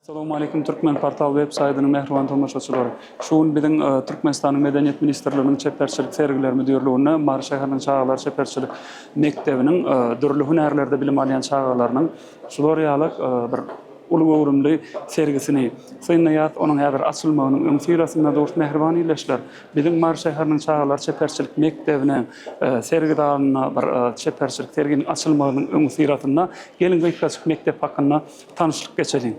Salowmaleýkim Türkmenportal web saýdynyň mähriban tomaşaçylary! Şu gün biziň Türkmenistanyň Medeniýet ministrliginiň Çeperçilik sergiler müdirliginde Mary şäheriniň çagalar çeperçilik mekdebiniň dürli hünärlerde bilim alýan çagalarynyň şular ýaly bir uly göwrümli sergisini synlaýarys. Onuň häzir açylmagynyň öňüsyrasynda durus. Mähriban ildeşler, biziň Mary şäheriniň çagalar çeperçilik mekdebine sergi zalynda bir çeperçilik serginiň açylmagynyň öňüsyrasynda geliň gysgajyk mekdep hakynda Tanyşlyk geçeliň.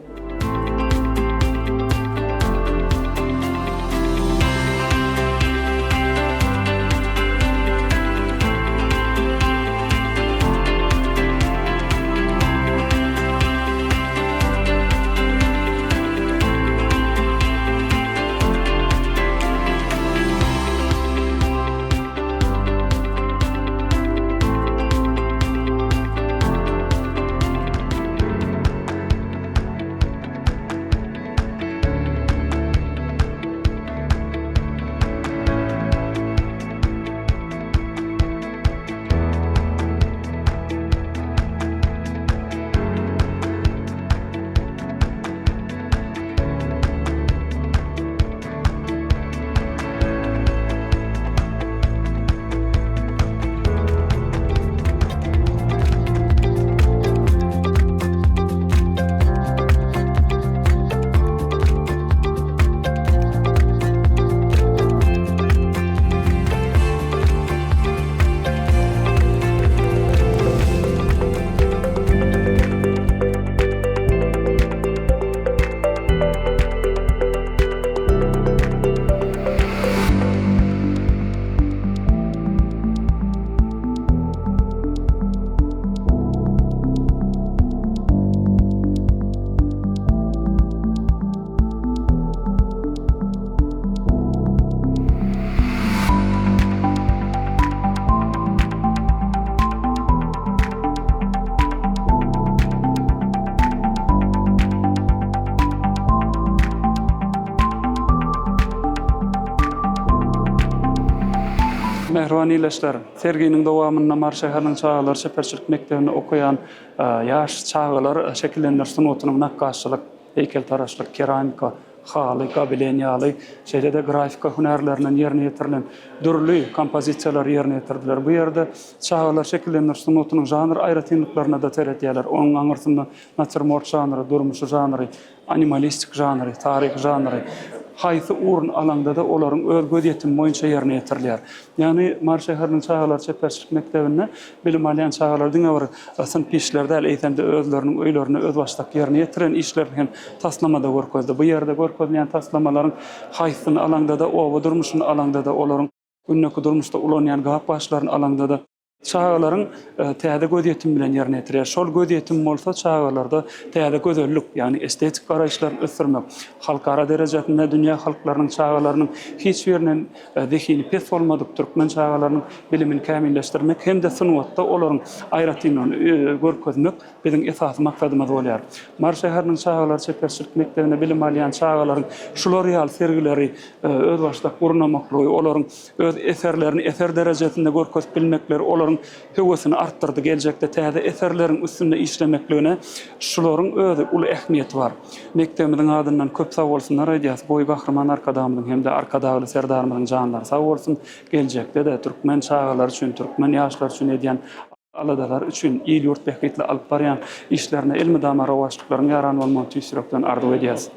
Mähriban ildeşler, serginiň dowamynda Mary şäheriniň çagalar çeperçilik mekdebinde okaýan ýaş çagalar şekillendiriş sungatynyň nakgaşçylyk, heýkeltaraşlyk, keramika, haly, gobelen ýaly, şeýle-de grafika hünärlerinden ýerine ýetirilen dürli kompozisiýalary ýerine ýetirdiler. Bu ýerde çagalar şekillendiriş sungatynyň žanr aýratynlyklaryna-da seredýärler. Onuň aňyrsynda natýurmort žanry, durmuşy žanry, Animalistik žanry, taryhy žanry, haýsy ugruny alaňda-da olaryň öz gözýetimi boýunça ýerine ýetirilýär. Ýagny Mary şäheriniň çagalar çeperçilik mekdebinde bilim alýan çagalar diňe bir synp işleri däl, eýsem-de özleriniň öýlerinde özbaşdak ýerine ýetiren işlerini hem taslamada görkezdi. Bu ýerde görkezilýän taslamalaryň haýsysyny alaňda-da, oba durmuşyny alaňda-da, olaryň gündeki durmuşda ulanýan gap-gaçlaryny alaňda-da, Çagalaryň täze gözýetim bilen ýerine ýetirýär. Şol gözýetim bolsa çagalarda täze gözellik, ýagny estetik garaýyşlaryny ösdürmek, halkara derejesinde dünýä halklarynyň çagalarynyň hiç birinden zehini pes bolmadyk türkmen çagalarynyň bilimini kämilleşdirmek hem-de sungatda olaryň aýratynlygyny görkezmek biziň esasy maksadymyz bolýar. Mary şäheriniň çagalar çeperçilik mekdebinde bilim alýan çagalaryň şular ýaly sergileri özbaşdak gurnamaklygy, olaryň öz eserlerini eser derejesinde görkezip bilmekleri olaryň höwesini artdyrdy, geljekde täze eserleriň üstünde işlemekligine şularyň özi uly ähmiýeti bar. Mekdebimiziň adyndan köp sag bolsunlar aýdýas, goý Gahryman Arkadagymyzyň hem-de Arkadagly Serdarymyzyň janlary sag bolsun, geljekde-de türkmen çagalary üçin, türkmen ýaşlary üçin edýän aladalary üçin il-ýurt bähbitli alyp barýan işlerine elmydama rowaçlyklaryň ýaran bolmagyny tüýs ýürekden arzuw edýäs.